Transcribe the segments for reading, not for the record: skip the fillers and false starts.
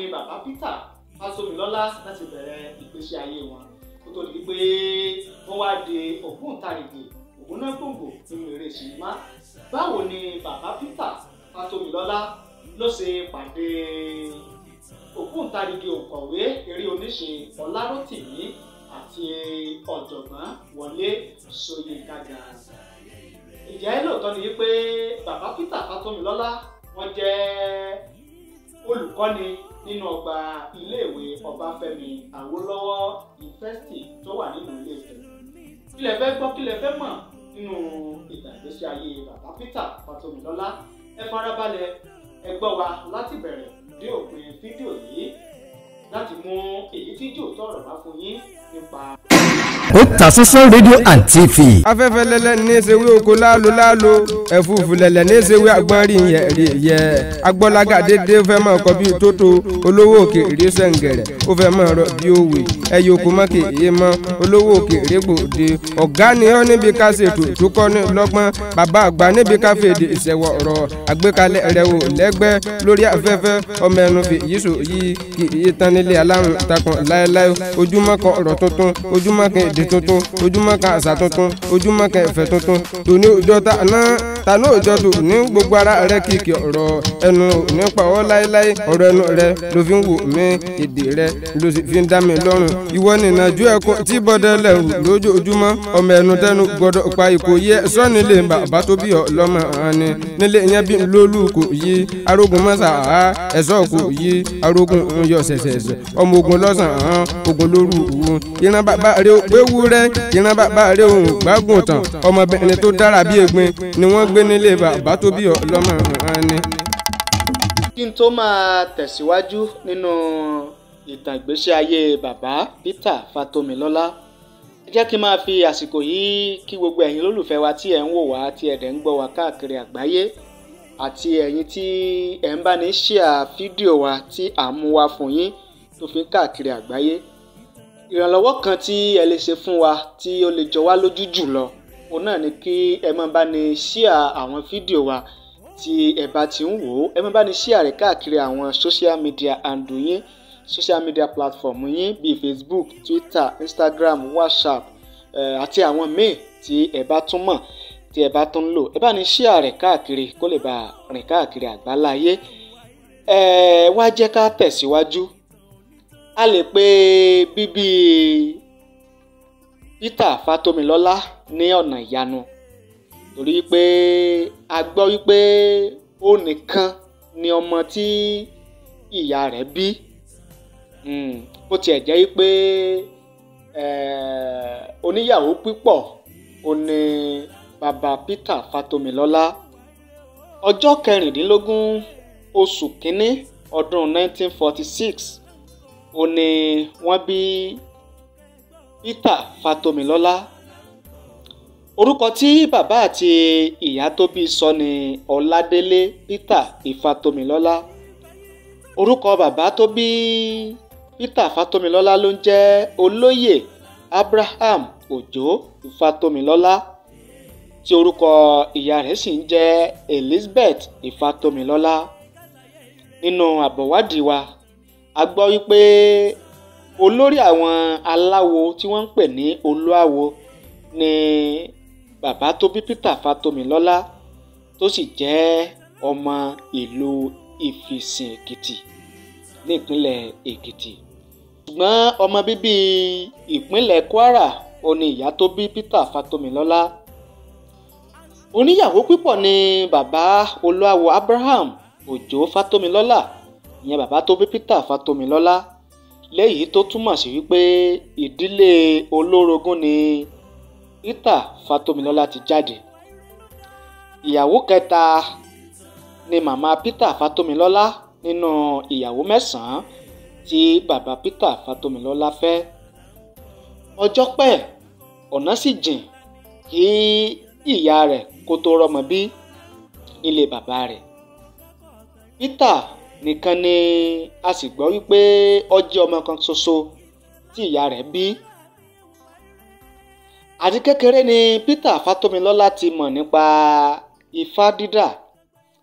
ni bàbá Peter Fátómilọ́lá láti bẹ̀rẹ̀ ìgbésí ayé wọn kó tó di pé wọ́n wá di ògbóǹtarìgì ògúnnágbòǹgbò nínú eré sinimá? Báwo ni bàbá Peter Fátómilọ́lá ló ṣe pàdé ògbóǹtarìgì òǹkọ̀wé eré oníṣe Ọlárótìmí àti ọ̀jọ̀gbọ́n Wọlé Ṣóyínká gan? Ìjẹ́ lóòótọ́ ni wípé bàbá Peter Fátómilọ́lá wọ́n jẹ́ olùkọ́ni nínú ọgbà iléèwé Ọbáfẹ́mi Awólọ́wọ̀ Yunifásítì tó wà nínú Ilé-Ifẹ̀? Kí lẹ fẹ́ gbọ́, kí lẹ fẹ́ mọ̀ nínú ìtàn ìgbésí ayé bàbá Peter Fátómilọ́lá? Ẹ farabalẹ̀ ẹ gbọ́ wa láti bẹ̀rẹ̀ dé òpin fídíò yìí láti mú èyí tí jò tọrọ wá fún yín nípa. Otasansan rédíò and TV. Afẹ́fẹ́ lẹ́lẹ́ ní í ṣe wí oko lálo lálo, ẹ̀fúùfù lẹ̀lẹ̀ ní í ṣe wí àgbọ̀n rí yẹ rí yẹ. Agbọ́lága dédé fẹ́ mọ̀ kọ́ bí tótó, olówó òkè rí sẹ̀ǹgẹ̀rẹ̀, ó fẹ́ mọ̀ rọ bí òwe. Ẹyẹ oko mọ́ kì í mọ́, olówó òkè rí gbòde. Ọ̀gá ni ó níbi ká ṣètò tó kọ́ ní lọ́gbọ́n, bàbá àgbà níbi ká fèdè ìṣẹ̀wọ̀ ọ̀rọ̀. Àgbékalẹ̀ rẹ̀ ò lẹ́gbẹ́ lórí afẹ́fẹ́, ọmọ ẹnu fi yíṣò yìí kì í tán nílé alárùn takùn láéláé. Ojúmọ́ kan ọ̀rọ̀ tuntun, ojúmọ́ kan èdè tuntun, ojúmọ́ kan àṣà tuntun, ojúmọ́ kan ẹ̀fẹ̀ tuntun. Tòní òjò tàná òjò tò ní gbogbo ara rẹ kìkì ọ̀rọ̀ ẹnu nípa ọ́ láéláé. Ọ̀rọ̀ ẹnu rẹ ló fi ń wò mí, èdè rẹ ló sì fi ń dá mi lọ́rùn. Ìwọ nìna ju ẹkún tí bọ́dẹ lẹ́rù lójoojúmọ́. Ọmọ ẹnu tẹnu gbọdọ̀ pa ìkòyí ẹ sọ́ni lè bàbá tó bí ọ lọ́mọ hàn ni. Nílé yẹn bí lólù kò yí, arógun mọ́sà á ẹ̀sọ́ kò yí, arógun ń yọ ṣẹ̀ṣẹ̀ṣẹ̀, ọmọ ogun lọ́sàn-án, ogun lóru òun. Ìran bàbá rẹ ò pé wúrẹ́, ìran bàbá rẹ òun gbágùn tán. Ọmọbìnrin tó dára bí egbin ni wọ́n gbé nílé bàbá tó bí ọlọ́mọ hàn ni. Kí n tó máa tẹ̀síwájú nínú ìtàn ìgbésí ayé bàbá Peter Fátómilọ́lá, ẹ jẹ́ kí n máa fi àsìkò yìí kí gbogbo ẹ̀yin lólùfẹ́ wa tí ẹ̀ ń wò wá, tí ẹ̀ dẹ̀ ń gbọ́ wá káàkiri àgbáyé, àti ẹ̀yin tí ẹ̀ ń bá ní ṣíà fídíò wa tí à ń mú wá fún yín tó fi ń káàkiri àgbáyé. Ìrànlọ́wọ́ kan tí ẹ lè ṣe fún wa tí ó lè jọ wá lójú jùlọ, òun náà ni kí ẹ máa bá ní ṣíà àwọn fídíò wa tí ẹ bá ti ń wò ó. Ẹ máa bá ní ṣíà rẹ̀ káàkiri àwọn social media handle yín, social media platform yín bíi Facebook, Twitter, Instagram, WhatsApp àti àwọn míì tí ẹ bá tún mọ̀ tí ẹ bá tún ń lò. Ẹ bá ní ṣíà rẹ̀ káàkiri kó lè bá rìn káàkiri àgbáláyé. Ẹ wá jẹ́ ká tẹ̀síwájú. A lè pe bíbí Peter Fátómilọ́lá ní ọ̀nà ìyanu, torí pé a gbọ́ wípé ó nìkan ni ọmọ tí ìyá rẹ̀ bí. Bó tiẹ̀ jẹ́ wípé oníyàwó pípọ̀ ó ní bàbá Peter Fátómilọ́lá. Ọjọ́ 16 oṣù kínní ọdún 1946 ó ní wọ́n bí Peter Fátómilọ́lá. Orúkọ tí bàbá àti ìyá tó bí sọ ni Ọládélé Peter Ifátómilọ́lá. Orúkọ bàbá tó bí Peter Fátómilọ́lá ló ń jẹ́ Olóyè Abraham Òjó Ifátómilọ́lá, tí orúkọ ìyá rẹ̀ sì ń jẹ́ Elizabeth Ifátómilọ́lá. Nínú àbọ̀wádìí wa, a gbọ́ wípé olórí àwọn aláwo tí wọ́n ń pè ní Olúawo ni bàbá tó bí Peter Fátómilọ́lá, tó sì jẹ́ ọmọ ìlú Ìfìsìn Èkìtì ní ìpínlẹ̀ Èkìtì. Ṣùgbọ́n ọmọ bíbí ìpínlẹ̀ Kwara ó ní ìyá tó bí Peter Fátómilọ́lá. Oníyàwó pípọ̀ ni bàbá Olúawo Abraham Òjó Fátómilọ́lá, ìyẹn bàbá tó bí Peter Fátómilọ́lá, léyìí tó túmọ̀ sí wípé ìdílé olórogún ni Peter Fátómilọ́lá ti jáde. Ìyàwó kẹta ni màmá Peter Fátómilọ́lá nínú ìyàwó mẹ́sàn-án tí bàbá Peter Fátómilọ́lá fẹ́. Ọjọ́ pẹ́, ọ̀nà sì jìn kí ìyá rẹ̀ kó tó rọ́mọ bí nílé bàbá rẹ̀. Peter nìkan ni a sì gbọ́ wípé ó jẹ́ ọmọ kan ṣoṣo tí ìyá rẹ̀ bí. Àti kékeré ni Peter Fátómilọ́lá ti mọ̀ nípa ifá dídà,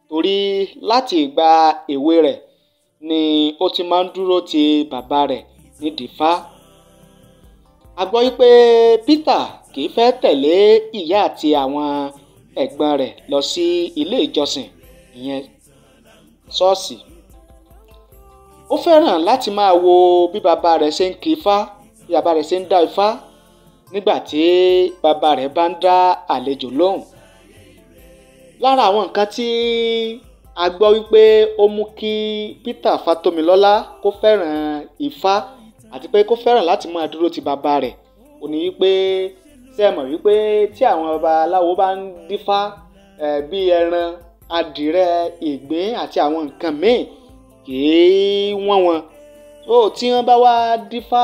torí láti ìgbà èwe rẹ̀ ni ó ti máa ń dúró ti bàbá rẹ̀ nídìí Ifá. A gbọ́ wípé Peter kì í fẹ́ tẹ̀lé ìyá àti àwọn ẹ̀gbọ́n rẹ̀ lọ sí ilé ìjọsìn, ìyẹn ṣọ́ọ̀ṣì. Ó fẹ́ràn láti máa wo bí bàbá rẹ̀ ṣe ń kí Ifá, bí bàbá rẹ̀ ṣe ń dá Ifá nígbà tí bàbá rẹ̀ bá ń dá àlejò lóhùn. Lára àwọn nǹkan tí a gbọ́ wípé ó mú kí Peter Fátómilọ́lá kó fẹ́ràn Ifá àti pé kó fẹ́ràn láti máa dúró ti bàbá rẹ̀, ó ní wípé ṣé ẹ mọ̀ wípé tí àwọn babaláwo bá ń dífá bí ẹran, adìrẹ, ìgbín àti àwọn nǹkan míì kì í wọ́n wọn. Ó tí wọ́n bá wá dífá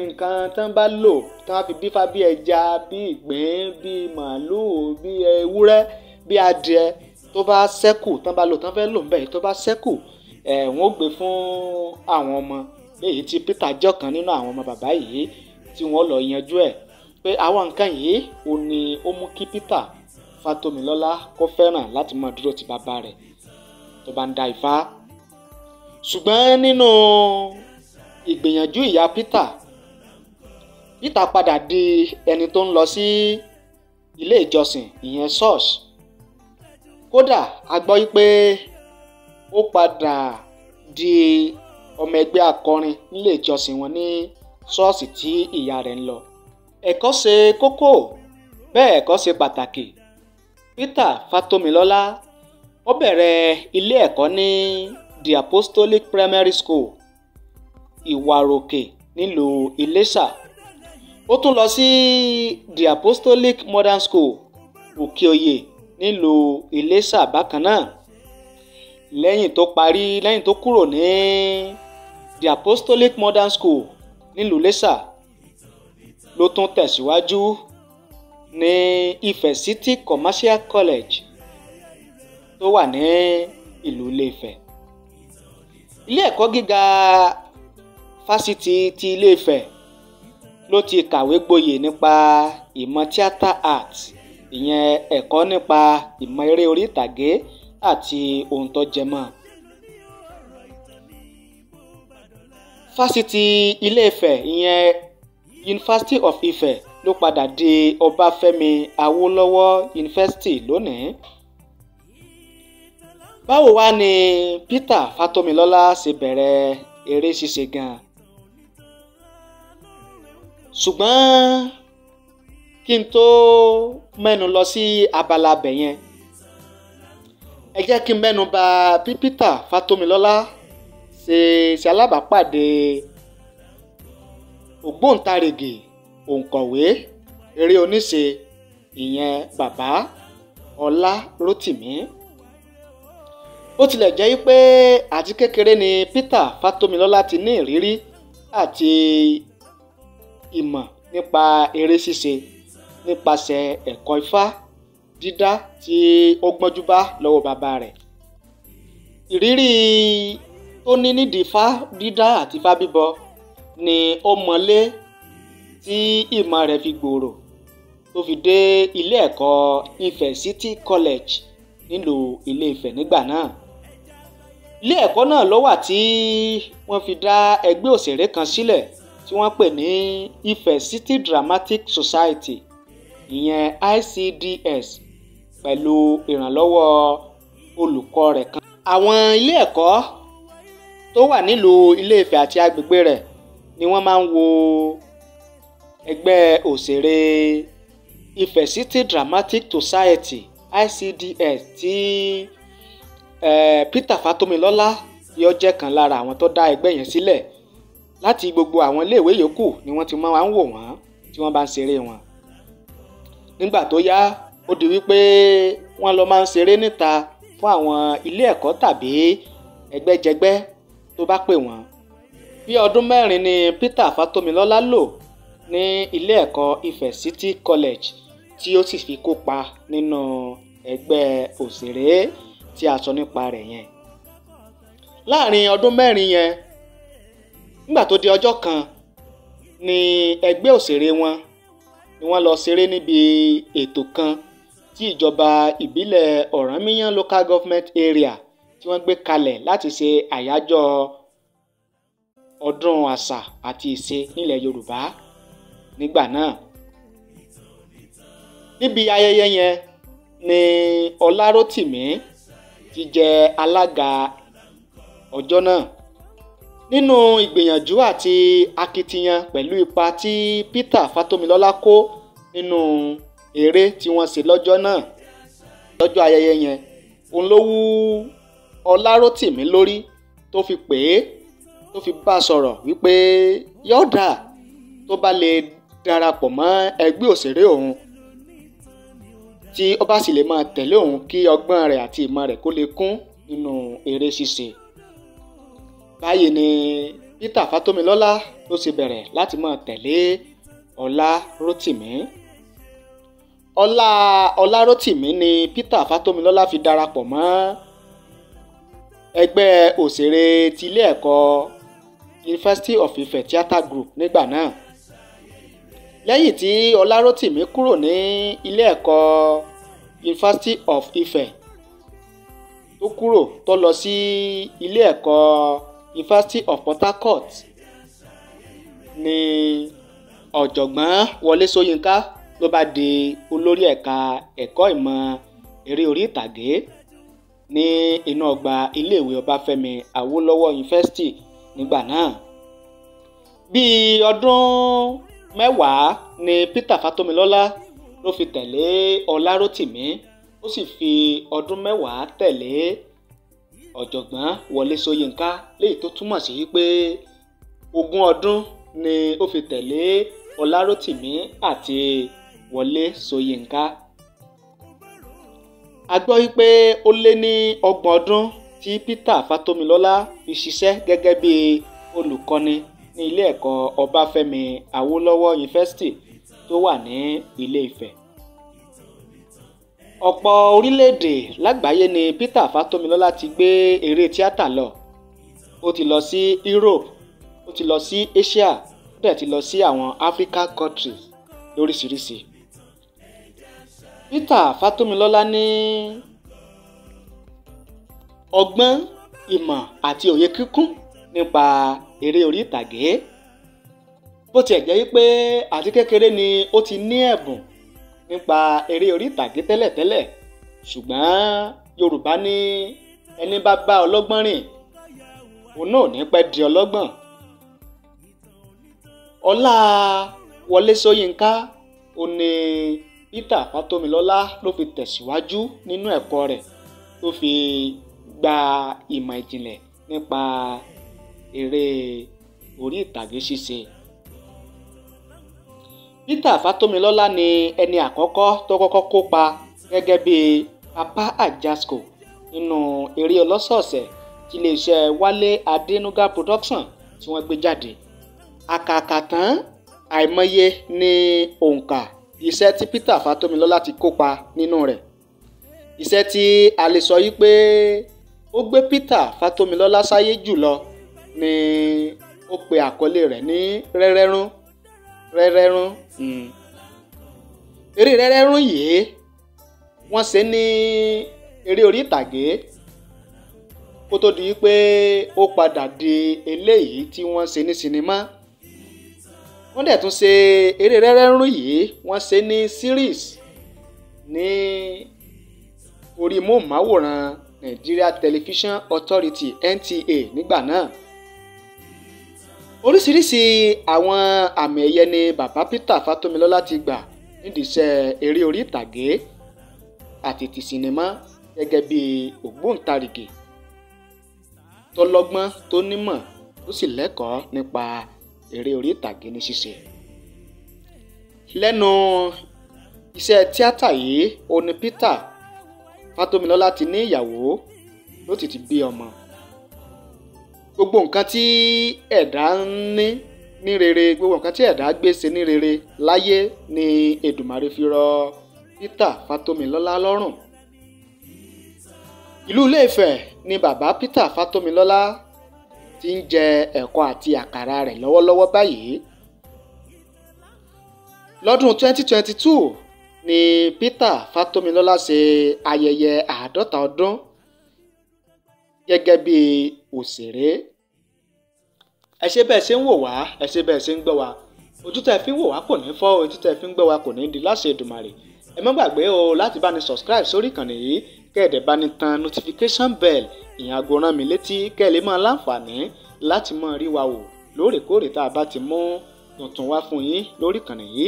nǹkan tán bá lò tán bá fi dífá bí ẹja, bí ìgbín, bí màálùú, bí ewúrẹ́, bí adìẹ tó bá ṣẹ́kù tán bá lò tán fẹ́ lò ńbẹ̀ tó bá ṣẹ́kù, wọ́n ó gbé fún àwọn ọmọ. Léyìí tí Peter jẹ́ ọ̀kan nínú àwọn ọmọ bàbá yìí tí wọ́n lọ yanjú ẹ̀ pé àwọn nǹkan yìí ò ní ó mú kí Peter Fátómilọ́lá kó fẹ́ràn láti máa dúró ti bàbá rẹ̀ tó bá ń da Ifá. Ṣùgbọ́n nínú ìgbìyànjú ìyá Peter, Peter padà di ẹni tó ń lọ sí ilé ìjọsìn, ìyẹn ṣọ́ọ̀ṣì. Kódà a gbọ́ wípé ó padà di ọmọ ẹgbẹ́ akọrin nílé ìjọsìn wọn ní ṣọ́ọ̀ṣì tí ìyá rẹ̀ ń lọ. Ẹ̀kọ́ ṣe kókó, bẹ́ẹ̀ ẹ̀kọ́ ṣe pàtàkì. Peter Fátómilọ́lá ó bẹ̀rẹ̀ ilé ẹ̀kọ́ ní The Apostolic Primary School, Ìwàròkè nílùú Iléṣà. Ó tún lọ sí The Apostolic Modern School, Òkè-Òyè nílùú Iléṣà bákan náà. Lẹ́yìn tó parí, lẹ́yìn tó kúrò ní The Apostolic Modern School nílùú Iléṣà, ló tún tẹ̀síwájú ní Ifẹ̀ City Commercial College tó wà ní ìlú Ilé-Ifẹ̀. Ilé ẹ̀kọ́ gíga fásitì ti Ilé-Ifẹ̀ ló ti kàwé gboyè nípa ìmọ̀ theatre arts, ìyẹn ẹ̀kọ́ nípa ìmọ̀ eré orí ìtàgé àti ohun tó jẹ mọ́. Fásitì Ilé-Ifẹ̀, ìyẹn University of Ife, ló padà di Ọbáfẹ́mi Awólọ́wọ̀ University lónìí. Báwo wá ni Peter Fátómilọ́lá ṣe bẹ̀rẹ̀ eré ṣíṣe gan-an? Ṣùgbọ́n kí n tó mẹ́nu lọ sí abala abẹ yẹn, ẹ jẹ́ kí n mẹ́nu bà bí Peter Fátómilọ́lá ṣe ṣe alábàápàdé ògbóǹtarìgì òǹkọ̀wé eré oníṣe, ìyẹn bàbá Ọlá Rótìmí. Ó tilẹ̀ jẹ́ pé àti kékeré ni Peter Fátómilọ́lá ti ní ìrírí àti ìmọ̀ nípa eré ṣíṣe nípasẹ̀ ẹ̀kọ́ Ifá dídá tí ó gbọ́njú bá lọ́wọ́ bàbá rẹ̀. Ìrírí tó ní nídìí Ifá dídá àti Ifá bíbọ ni ó mọlé tí ìmọ̀ rẹ̀ fi gbòòrò tó fi dé ilé ẹ̀kọ́ Ifẹ̀ City College nílùú Ilé-Ifẹ̀ nígbà náà. Ilé ẹ̀kọ́ náà ló wà tí wọ́n fi dá ẹgbẹ́ òṣèré kan sílẹ̀ tí wọ́n pè ní Ifẹ̀ City Dramatic Society, ìyẹn ICDS, pẹ̀lú ìrànlọ́wọ́ olùkọ́ rẹ̀ kan. Àwọn ilé ẹ̀kọ́ tó wà nílùú Ilé-Ifẹ̀ àti agbègbè rẹ̀ ni wọ́n máa ń wo ẹgbẹ́ òṣèré Ifẹ̀ City Dramatic Society ICDS tí Peter Fátómilọ́lá yóò jẹ́ kan lára àwọn tó dá ẹgbẹ́ yẹn sílẹ̀. Láti gbogbo àwọn iléèwé yòókù ni wọ́n ti máa ń wò wọ́n tí wọ́n bá ń ṣeré wọn. Nígbà tó yá, ó di wípé wọ́n lọ máa ń ṣeré níta fún àwọn ilé ẹ̀kọ́ tàbí ẹgbẹ́jẹgbẹ́ tó bá pè wọ́n. Bí ọdún mẹ́rin ni Peter Fátómilọ́lá lò ní ilé ẹ̀kọ́ Ifẹ̀ City College tí ó sì fi kópa nínú ẹgbẹ́ òṣèré tí a sọ nípa rẹ̀ yẹn. Láàrin ọdún mẹ́rin yẹn, nígbà tó di ọjọ́ kan ni ẹgbẹ́ òṣèré wọn ni wọ́n lọ ṣeré níbi ètò kan tí ìjọba ìbílẹ̀ Ọ̀rànmíyàn Local Government Area tí wọ́n gbé kalẹ̀ láti ṣe àyájọ́ ọdún àṣà àti ìṣe nílẹ̀ Yorùbá nígbà náà. Níbi ayẹyẹ yẹn ni Ọlárótìmí ti jẹ alága ọjọ́ náà. Nínú ìgbìyànjú àti akitiyan pẹ̀lú ipa tí Peter Fátómilọ́lá kó nínú eré tí wọ́n ṣe lọ́jọ́ náà, lọ́jọ́ ayẹyẹ yẹn, òun ló wú Ọlárótìmí lórí tó fi pè é, tó fi bá a sọ̀rọ̀ wípé yóò dà tó bá lè darapọ̀ mọ́ ẹgbẹ́ òṣèré òun, tí ó bá sì lè máa tẹ̀lé òun kí ọgbọ́n rẹ̀ àti ìmọ̀ rẹ̀ kó lè kún nínú eré ṣíṣe. Báyìí ni Peter Fátómilọ́lá ló ṣe bẹ̀rẹ̀ láti máa tẹ̀lé Ọlárótìmí. Ọlárótìmí ni Peter Fátómilọ́lá fi darapọ̀ mọ́ ẹgbẹ́ òṣèré ti ilé ẹ̀kọ́ University of Ife Theatre Group nígbà náà. Lẹ́yìn tí Ọlárótìmí kúrò ní ilé ẹ̀kọ́ University of Ife tó kúrò tó lọ sí ilé ẹ̀kọ́ University of Port Harcourt ni ọ̀jọ̀gbọ́n Wọlé Ṣóyínká ló bá di olórí ẹ̀ka ẹ̀kọ́ ìmọ̀ eré orí ìtàgé ní inú ọgbà iléèwé Ọbáfẹ́mi Awólọ́wọ̀ University nígbà náà. Bíi ọdún mẹ́wàá ni Peter Fátómilọ́lá ló fi tẹ̀lé Ọlárótìmí, ó sì fi ọdún mẹ́wàá tẹ̀lé ọ̀jọ̀gbọ́n Wọlé Ṣóyínká, léyìí tó túmọ̀ sí pé 20 ọdún ni ó fi tẹ̀lé Ọlárótìmí àti Wọlé Ṣóyínká. A gbọ́ wípé ó lé ní 30 ọdún tí Peter Fátómilọ́lá fi ṣiṣẹ́ gẹ́gẹ́ bí olùkọ́ni ní ilé ẹ̀kọ́ Ọbáfẹ́mi Awólọ́wọ̀ University tó wà ní Ilé Ifẹ̀. Ọ̀pọ̀ orílẹ̀-èdè lágbàáyé ni Peter Fátómilọ́lá ti gbé eré tíátà lọ. Ó ti lọ sí Europe, ó ti lọ sí Asia, ó dẹ̀ ti lọ sí àwọn Africa countries lóríṣiríṣi. Peter Fátómilọ́lá ní ọgbọ́n, ìmọ̀ àti òye kíkún nípa eré orí ìtàgé. Bó tiẹ̀ jẹ́ wípé àti kékeré ni ó ti ní ẹ̀bùn nípa eré orí ìtàgé tẹ́lẹ̀tẹ́lẹ̀, ṣùgbọ́n Yorùbá ní ẹni bá bá ọlọ́gbọ́n rìn, òun náà ò ní pẹ́ di ọlọ́gbọ́n. Ọlá Wọlé Ṣóyínká ó ní Peter Fátómilọ́lá ló fi tẹ̀síwájú nínú ẹ̀kọ́ rẹ̀ tó fi gba ìmọ̀ ìjìnlẹ̀ nípa eré orí ìtàgé ṣíṣe. Peter Fátómilọ́lá ni ẹni àkọ́kọ́ tó kọ́kọ́ kópa gẹ́gẹ́ bí Papa Ajasco nínú eré ọlọ́sọ̀ọ̀sẹ̀ tí iléeṣẹ́ Wálé Adénúgá Production tí wọ́n gbé jáde. Àkàkà tán àìmọye ni òǹkà iṣẹ́ tí Peter Fátómilọ́lá ti kópa nínú rẹ̀. Iṣẹ́ tí a lè sọ yí pé ó gbé Peter Fátómilọ́lá sáyé jùlọ ni ó pe àkọlé rẹ̀ ní Rẹ́rẹ́rún. Rẹ́rẹ́rún. Eré Rẹ́rẹ́rún yìí wọ́n ṣe ní eré orí ìtàgé kó tó di pé ó padà di eléyìí tí wọ́n ṣe ní sinimá. Wọ́n dẹ̀ tún ṣe eré Rẹ́rẹ́rún yìí, wọ́n ṣe ní series ní orí móhùnmáwòrán Nigeria Television Authority NTA nígbà náà. Oríṣiríṣi àwọn àmì ẹ̀yẹ ni bàbá Peter Fátómilọ́lá ti gbà nídìí iṣẹ́ eré orí ìtàgé àti ti sinimá gẹ́gẹ́ bí ògbóǹtarìgì tó lọ́gbọ́n, tó nímọ̀, tó sì lẹ́kọ̀ọ́ nípa eré orí ìtàgé ní ṣíṣe. Lẹ́nu iṣẹ́ tíátà yìí ó ní Peter Fátómilọ́lá ti ní ìyàwó, ló ti bí ọmọ. Gbogbo nǹkan tí ẹ̀dá ń ní ní rere, gbogbo nǹkan tí ẹ̀dá gbé ṣe ní rere láyé ni Èdùmàrè fi rọ Peter Fátómilọ́lá lọ́rùn. Ìlú Ilé-Ifẹ̀ ni bàbá Peter Fátómilọ́lá ti ń jẹ ẹ̀kọ àti àkàrà rẹ̀ lọ́wọ́lọ́wọ́ báyìí. Lọ́dún 2022 ni Peter Fátómilọ́lá ṣe ayẹyẹ 50 ọdún gẹ́gẹ́ bí òṣèré. Ẹ ṣé bẹ́ẹ̀ ṣe ń wò wá, ẹ ṣé bẹ́ẹ̀ ṣe ń gbọ́ wa. Ojú tẹ́ fi ń wò wá kò ní fọ́, ojú tẹ́ fi ń gbọ́ wa kò ní di láṣẹ Èdùmàrè. Ẹ má gbàgbé o láti bá ní subscribe sórí ìkànnì yìí, kẹ́ ẹ̀ dẹ̀ bá ní tan notification bell, ìyẹn aago rán mi létí, kẹ́ ẹ lè máa láǹfààní láti máa rí wa wò lóòrèkóòrè tá a bá ti mú tuntun wá fún yín lórí ìkànnì yìí.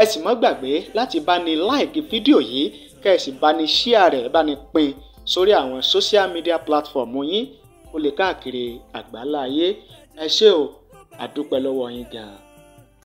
Ẹ sì má gbàgbé láti bá ní like fídíò yìí, kẹ́ ẹ sì bá ní share rẹ̀, bá ní pín sórí àwọn social media platform yín, kó lè káàkiri àgbáláyé. Ẹ ṣé o, àdúpẹ́ lọ́wọ́ yín gan-an.